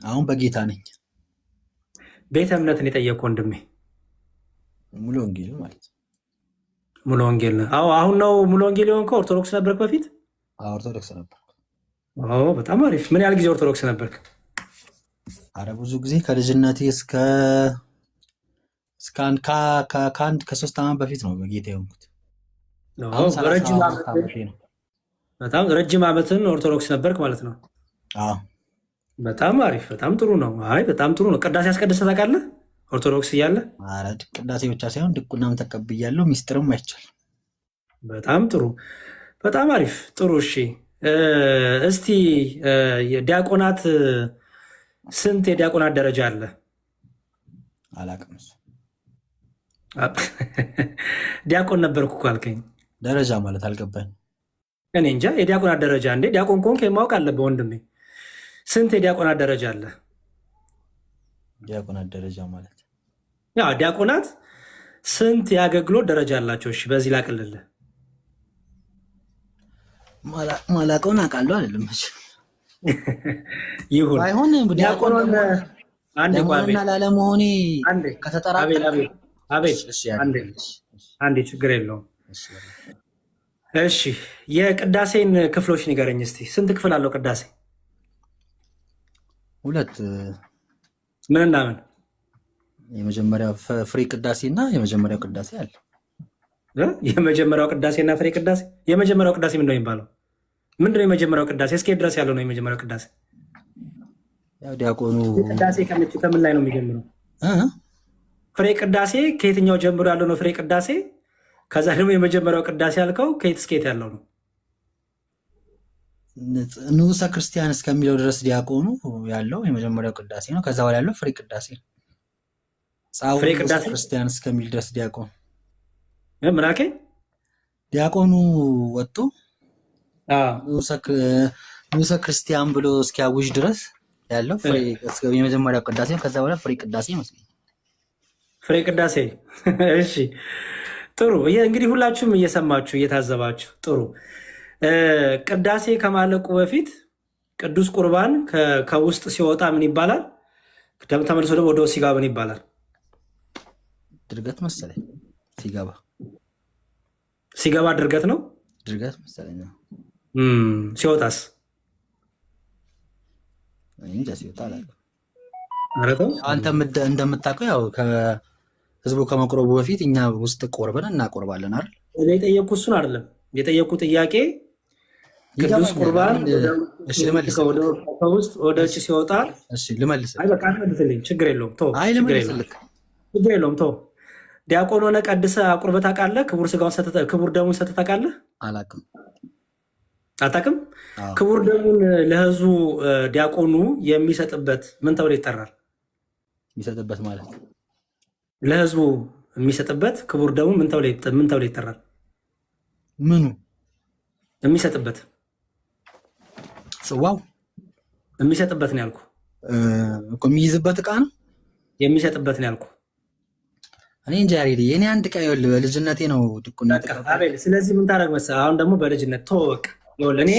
አሁን በጌታ ነኝ። ቤተ እምነትን የጠየቅኩ ወንድሜ። ሙሉ ወንጌል ማለት ነው። ሙሉ ወንጌል ነህ? አዎ፣ አሁን ነው ሙሉ ወንጌል የሆንከው? ኦርቶዶክስ ነበርክ በፊት? አዎ፣ ኦርቶዶክስ ነበር። አዎ፣ በጣም አሪፍ። ምን ያህል ጊዜ ኦርቶዶክስ ነበርክ? አረ ብዙ ጊዜ፣ ከልጅነቴ እስከ እስከ አንድ ከአንድ ከ3 ዓመት በፊት ነው በጌታ የሆንኩት። አሁን ሰላሳ ረጅም አራት ዓመት ዓመቴ ነው። በጣም ረጅም ዓመትን ኦርቶዶክስ ነበርክ ማለት ነው። አዎ። በጣም አሪፍ፣ በጣም ጥሩ ነው። አይ በጣም ጥሩ ነው። ቅዳሴ አስቀድሰህ ታውቃለህ? ኦርቶዶክስ እያለ? አረ ቅዳሴ ብቻ ሳይሆን ድቁናም ተቀብያለሁ፣ ሚስጥርም አይቻል። በጣም ጥሩ፣ በጣም አሪፍ፣ ጥሩ። እሺ፣ እስቲ ዲያቆናት ስንት የዲያቆናት ደረጃ አለ? አላቅም እሱ። ዲያቆን ነበርኩ እኮ አልከኝ። ደረጃ ማለት አልገባኝ። እኔ እንጃ የዲያቆናት ደረጃ እንዴ! ዲያቆን ከሆንክ ማወቅ አለብህ ወንድሜ። ስንት የዲያቆናት ደረጃ አለ? ዲያቆናት ደረጃ ማለት? ያ ዲያቆናት ስንት የአገልግሎት ደረጃ አላቸው? እሺ በዚህ ላቅልልህ። ማላቀውን አውቃለሁ አይደለም መቼም። ይሁን። ባይሆን ዲያቆን ዲያቆን አንዴ ቆይ፣ ለመሆንና አቤል ላለመሆኔ አንዴ አቤል ከተጠራጠር አቤል አቤል እሺ። አንዴ እሺ። አንዴ፣ ችግር የለውም። እሺ። እሺ፣ የቅዳሴን ክፍሎች ንገረኝ እስቲ። ስንት ክፍል አለው ቅዳሴ? ሁለት። ምንና ምን? የመጀመሪያው ፍሬ ቅዳሴ እና የመጀመሪያው ቅዳሴ አለ። እ? የመጀመሪያው ቅዳሴ እና ፍሬ ቅዳሴ። የመጀመሪያው ቅዳሴ ምንድን ነው የሚባለው? ምንድን ነው የመጀመሪያው ቅዳሴ? እስከ የት ድረስ ያለው ነው የመጀመሪያው ቅዳሴ? ያው ዲያቆኑ ቅዳሴ ከምን ላይ ነው የሚጀምረው? እ? ፍሬ ቅዳሴ ከየትኛው ጀምሮ ያለው ነው ፍሬ ቅዳሴ? ከዛ ደግሞ የመጀመሪያው ቅዳሴ ያልከው ከየት እስከ የት ያለው ነው? ንዑሰ ክርስቲያን እስከሚለው ድረስ ዲያቆኑ ያለው የመጀመሪያው ቅዳሴ ነው። ከዛ በኋላ ያለው ፍሬ ቅዳሴ ነው። ጻው ፍሬ ንዑሰ ቅዳሴ ክርስቲያን እስከሚል ድረስ ዲያቆኑ ምን አልከኝ? ዲያቆኑ ወጥቶ አዎ። ንዑሰ ክርስቲያን ብሎ እስኪያውጅ ድረስ ያለው ፍሬ የመጀመሪያው ቅዳሴ ነው። ከዛ በኋላ ፍሬ ቅዳሴ ይመስለኛል። ፍሬ ቅዳሴ። እሺ ጥሩ። እንግዲህ ሁላችሁም እየሰማችሁ እየታዘባችሁ ጥሩ። ቅዳሴ ከማለቁ በፊት ቅዱስ ቁርባን ከውስጥ ሲወጣ ምን ይባላል? ተመልሶ ደግሞ ወደ ውስጥ ሲገባ ምን ይባላል? ድርገት መሰለኝ ሲገባ። ሲገባ ድርገት ነው። ድርገት መሰለኝ። ሲወጣስ? እኔ እንጃ፣ ሲወጣ አላውቅም። ኧረ ተው። አንተ እንደምታውቀው ያው ከህዝቡ ከመቁረቡ በፊት እኛ ውስጥ ቆርበን እናቆርባለን አይደል? እኔ የጠየቅኩህ እሱን አይደለም። የጠየቅኩህ ጥያቄ ቅዱስ ይገባኛል። ቁርባን አሁን እሺ ልመልስልህ። ከውስጥ ወደ ውጭ ሲወጣ እሺ ልመልስልህ። አይ በቃ አትመልስልኝ፣ ችግር የለውም ተው። አይ ችግር የለውም። ልመልስልህ። ችግር የለውም ተው። ዲያቆን ሆነ ቀድሰህ አቁርበህ ታውቃለህ? ክቡር ስጋውን ሰጥተህ ክቡር ደሙን ሰጥተህ ታውቃለህ? አላውቅም። አታውቅም? አዎ። ክቡር ደሙን ለህዝቡ ዲያቆኑ የሚሰጥበት ምን ተብሎ ይጠራል? የሚሰጥበት ማለት? ለህዝቡ የሚሰጥበት ክቡር ደሙ ምን ተብሎ ይጠራል? ምኑ? የሚሰጥበት። ጽዋው። የሚሰጥበት ነው ያልኩህ። እኮ የሚይዝበት እቃ ነው። የሚሰጥበት ነው ያልኩህ። እኔ እንጃ ያሬድ፣ የኔ አንድ ዕቃ ይኸውልህ፣ በልጅነቴ ነው ድቁና በቃ የተቀበልኩት። አቤል፣ ስለዚህ ምን ታደርግ መሰለህ? አሁን ደግሞ በልጅነት ተወው በቃ። ይኸውልህ እኔ